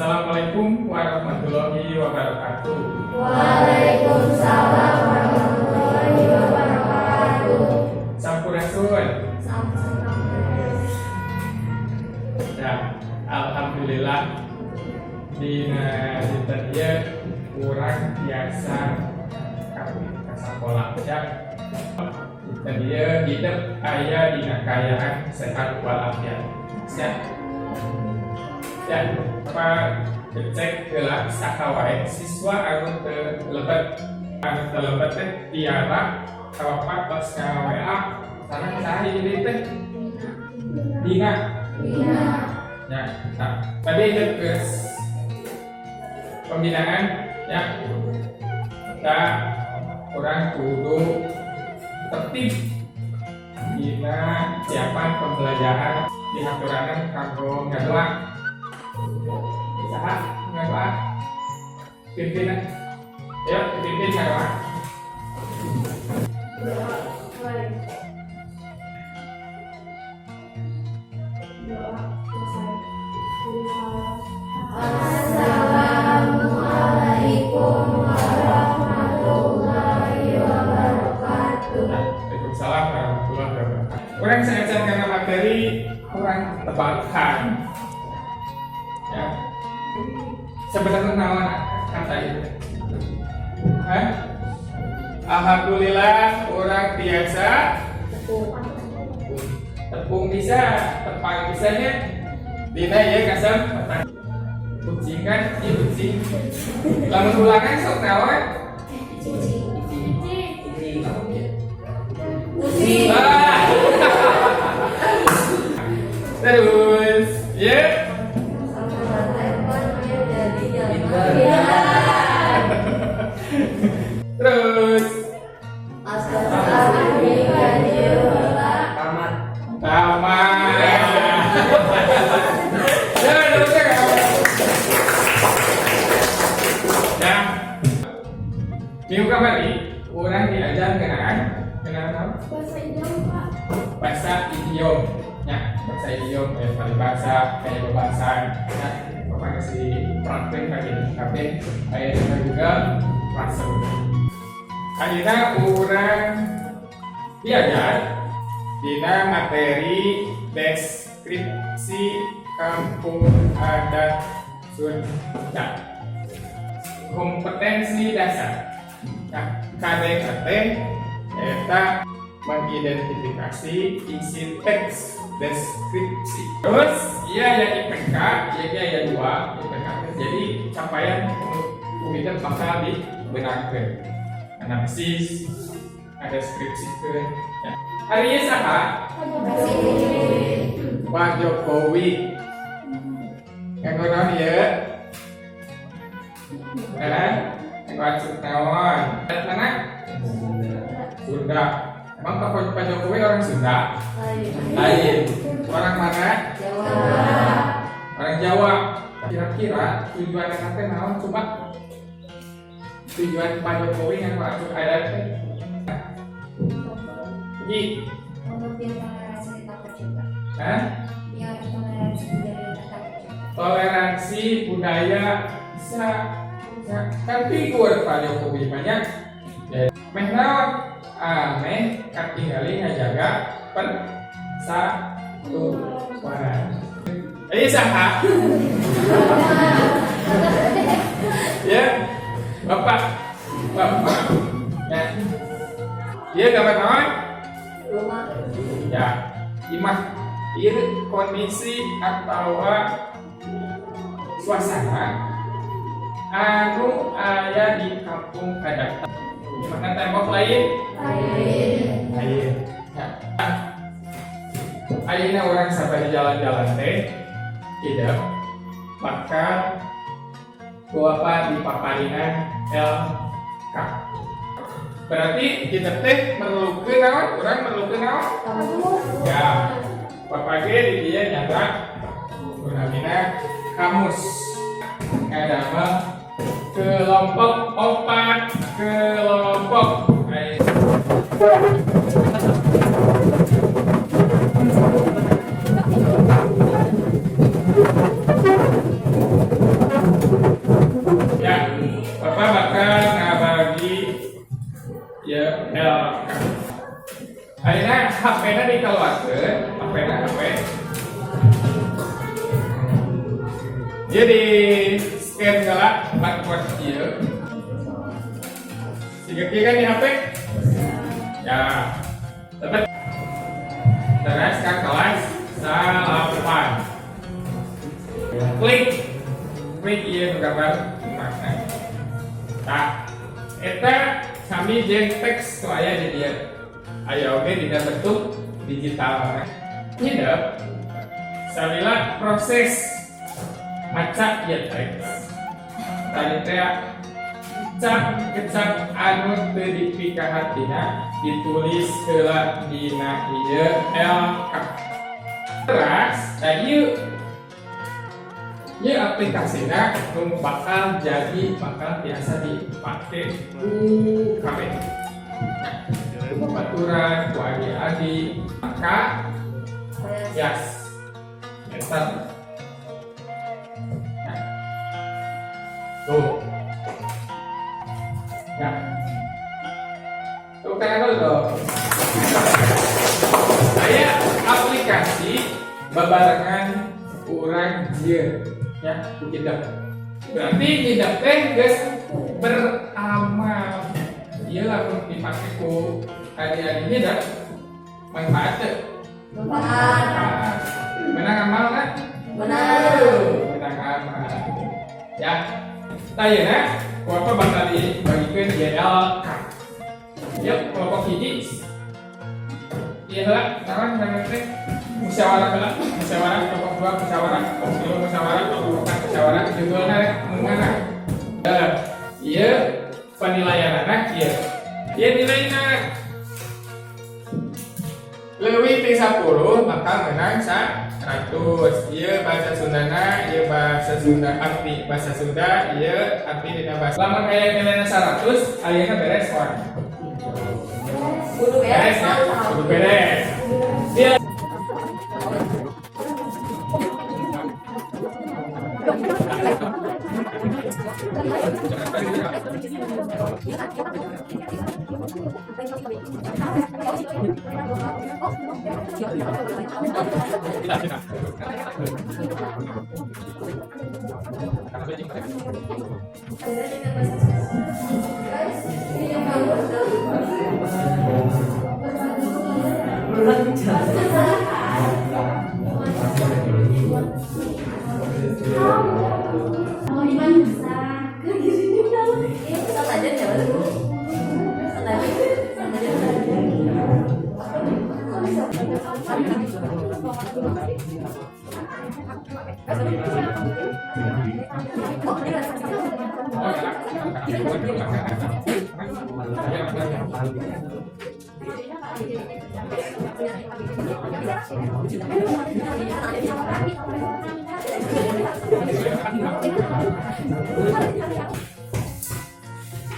Assalamualaikum warahmatullahi wabarakatuh. Waalaikumsalam warahmatullahi wabarakatuh. Sampurasun. Sampurasun. Ya, alhamdulillah dina dinten ieu urang tiasa kawin ka sakola ya. Dinten ieu hidup aya dina kaayaan sehat walafiat. Ya. Ya, apa cek heula saha wae siswa anu teu lebet, anu teu lebet teh tiara ka bapak tos ka WA sareng saha ini teh? Dina. Dina. Ya, nah, tadi itu ke pembinaan ya. Kita urang kudu tertib dina siapan pembelajaran, dihaturanan kanggo ngadoa. Saha ngadoa? Pimpinan. Ya, pimpin ngadoa. Doa mulai. Doa selesai. Assalamualaikum warahmatullahi wabarakatuh. Waalaikumsalam warahmatullahi wabarakatuh. Urang saacan kana materi, urang tebakan. Ya. Sebenarnya naon kata itu? Hah? Alhamdulillah urang tiasa tepung, bisa tepang, bisanya dina ya kasem kucing kan, iya kucing. Lamun ulangan sok naon? Kucing. Ah. Terus ya. Iya. Terus. Tamat. Tamat ya, terus ya. Ya, minggu kamari urang diajar ngeunaan ngeunaan apa? Bahasa idiom, Pak. Bahasa idiom ya, bahasa idiom kayak paribasa, kayak bebasan ya. Bapak kasih praktek kayak gitu kabeh kayak juga frase. Ayeuna urang diajar dina materi deskripsi kampung adat Sunda, kompetensi dasar. Nah, KDKT eta mengidentifikasi isi teks deskripsi. Terus iya ya, IPK ya, ya ya dua IPK. Jadi capaian kemudian bakal dibenarkan analisis ada skripsi ke ya. Hari ini saha? Pak Jokowi. Nganggo naon ieu? Eh, nganggo acuk naon? Mana? Sunda. Emang Pak Jokowi orang Sunda? Lain. Orang mana? Orang Jawa. Kira-kira tujuan teh naon coba? Tujuan Pak Jokowi nganggo acuk adat teh? Ji, Untuk biar toleransi tetap terjaga. Hah? Biar toleransi budaya tetap terjaga. Toleransi budaya bisa, bisa. Kan figur Pak Jokowi banyak ya. Meh naon? Ah, meh katingali ngajaga persatuan. Eh, saha ya? Bapak, bapak ya. Iya, gambar naon? Rumah. Ya, imah. Ieu kondisi atau suasana anu aya di kampung adat. Imahna tembok lain? Lain. Lain ya. Ayeuna urang sampai di jalan-jalan teh tidak bakal bapak di paparinan LK. Berarti kita teh merlukeun naon? Urang merlukeun naon? Ya, bapak ge di dieu nyata gunamina kamus. Ngadamel kelompok, opat kelompok. Ayo. Jadi scan heula barcode ieu. Siga kieu kan di HP? Ya. Dapat. Terus ke kelas 9. Klik. Klik ieu nu gambar makna. Tah, eta sami jeung teks nu aya di dieu. Aya oge dina bentuk digital. Hidep salila proses maca ieu teks. Tadi teh kecap kecap anu teu dipikahatina ditulis heula dina ieu LK. Terus, nah ieu ieu aplikasina nu bakal jadi bakal biasa dipake ku kabeh. Nah, ku baturan, ku adik-adik, maka yes. Eta. Nah. Tuh. Nah. Tepuk tangan dulu dong. Saya aplikasi babarengan urang jieun ya ku hidep. Berarti hidep teh geus beramal. Ieu lamun dipake ku adik-adik hidep manfaat teu? Manfaat. Menang amal kan? Menang. Menang amal. Ya. Tah ayeuna ku apa bakal dibagikeun YLK. Yuk, kelompok hiji. Iya lah, sekarang jangan teh musyawarah heula, musyawarah kelompok dua musyawarah, kelompok tilu musyawarah, kelompok empat musyawarah, judulnya rek nu mana? Eh, iya penilaian anak iya. Iya nilainya leuwih ti 10 maka menang 100. Ieu bahasa Sundana, ieu bahasa Sunda arti bahasa Sunda, ieu arti dina bahasa. Lamun aya nilainya 100, ayeuna beres wae. Kudu Beres beres. ya? Kudu beres. Dia Guys, ini yang bagus tuh. Mau di mana bisa? Iya, santai aja jalan. Santai aja, santai aja. Kok bisa? Oh, dia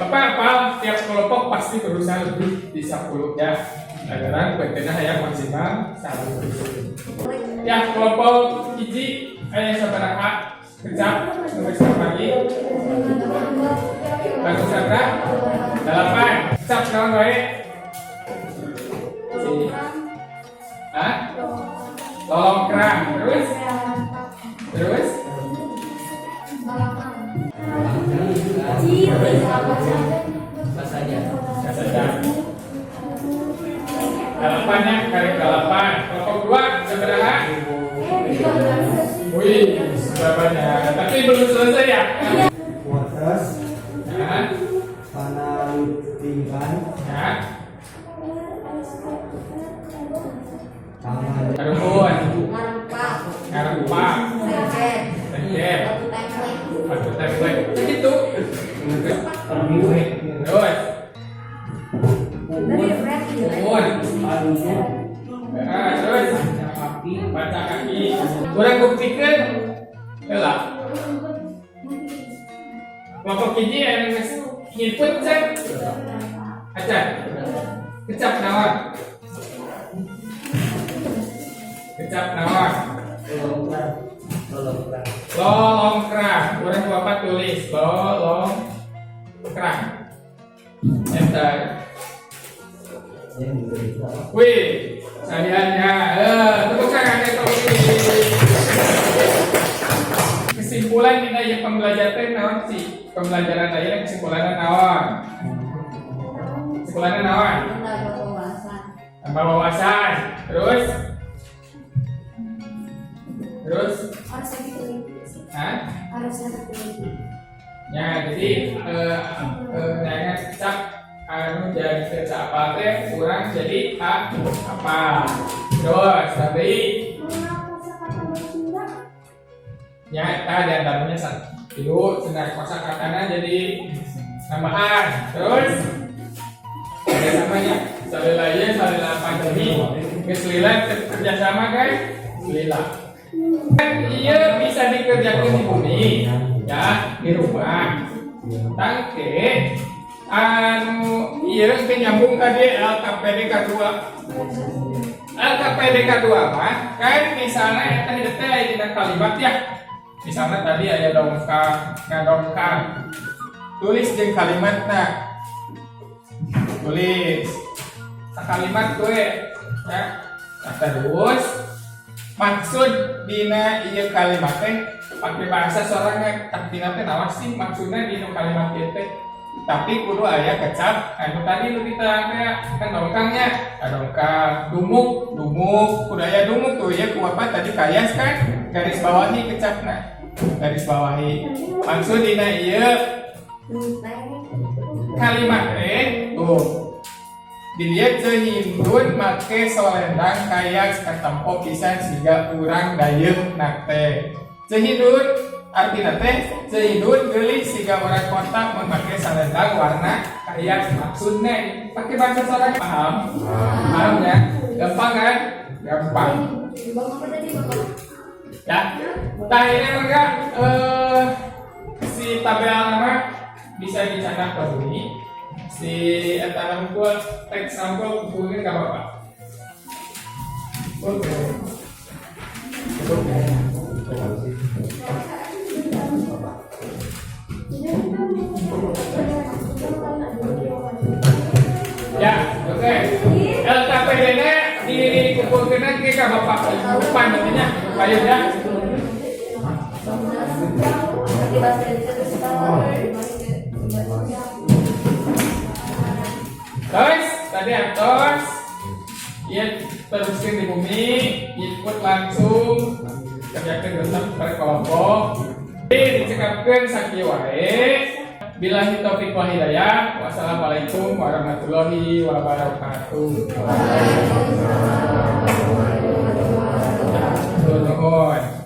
Bapak apa tiap kelompok pasti berusaha lebih di 10 ya. Lantaran pentingnya hayang maksimal 1. Ya, kelompok hiji aya sabaraha kecap sampai pagi. Bagus sabaraha? 8. Kecap naon wae? Si. Hah? Lolongkrang. Terus? Terus? Saja. Delapannya karek delapan. Kelompok dua sabaraha? Wih, sudah banyak. Tapi belum selesai ya? Wates, Nah, Panalutingan, ya. Taman Karuhun, Ngarempak, ngarempak, sengket, sengket, batu template. Batu template. Begitu. Terus, Dari red Puun. Nah, terus baca kaki. Kurang buktikan, heula. Kelompok hiji anu geus ngiput can. Acan. Kecap naon? Kecap naon? Lolongkrang. Urang bapak tulis lolongkrang. Eta. Wih, saliannya. Eh, tepuk tangan ya tolong. Kesimpulan Kesimpulan dina ieu pembelajaran teh naon sih? Pembelajaran ayeuna kesimpulanna naon? Kesimpulanna naon? Menambah wawasan. Tambah wawasan. Terus? Terus? Harus lebih teliti sih. Hah? Harus lebih teliti. Ya, jadi jangan cak anu jadi teu apal teh kurang jadi a apa. Terus tapi Mengapa kosakata bertindak? Ya tadi antaranya satu cenah kosakatana jadi tambahan. Terus kerjasamanya salila ieu, salila pandemi geus lila kerjasama kan lila. Iya, bisa dikerjakan di bumi ya, di rumah. Tangke anu iya ke nyambung ka dieu LKPD K2. LKPD K2 mah kan misalnya eta hidup teh dina kalimat ya. Misalnya tadi aya dongkang, ngadongkang, tulis jeung kalimatna, tulis sakalimat gue ya. Nah, terus maksud dina ieu kalimat teh pakai bahasa sorangan, artina teh naon sih maksudnya dina kalimat ieu teh. Tapi kudu aya kecap anu tadi nu kita teh kan dongkangnya, dongkang, dumuk, dumuk, kudu aya dumuk tuh ya. Ku apa tadi, kayas kan, garis bawahi kecapna, garis bawahi maksud dina ieu kalimat teh. Tuh dilihat, Ceu Hindun make solendang kayas katempo pisan siga urang dayeuhna teh. Ceu Hindun artinya teh Ceu Hindun geulis siga urang kota mun make salendang warna kayas, maksudnya pakai bahasa sorangan. Paham? Paham ya? Gampang kan? Gampang. Bang, apa tadi, Bapak? Ya, nah ini enggak si tabel nama bisa dicatat ke bumi, si eta nangkul teks nangkul kumpulin gak apa-apa. Oke. Oke. Ya, oke. LKPD-nya dikumpulkan lagi ke Bapak depan nantinya. Ayo ya. Pakai bahasa Indonesia terus tahu. Terus tadi atos ya, terusin di bumi, ikut langsung kerjakan tetap per kelompok. Jadi dicekapkeun sakieu wae. Billahi taufik wal hidayah. Wassalamualaikum warahmatullahi wabarakatuh. Nuhun.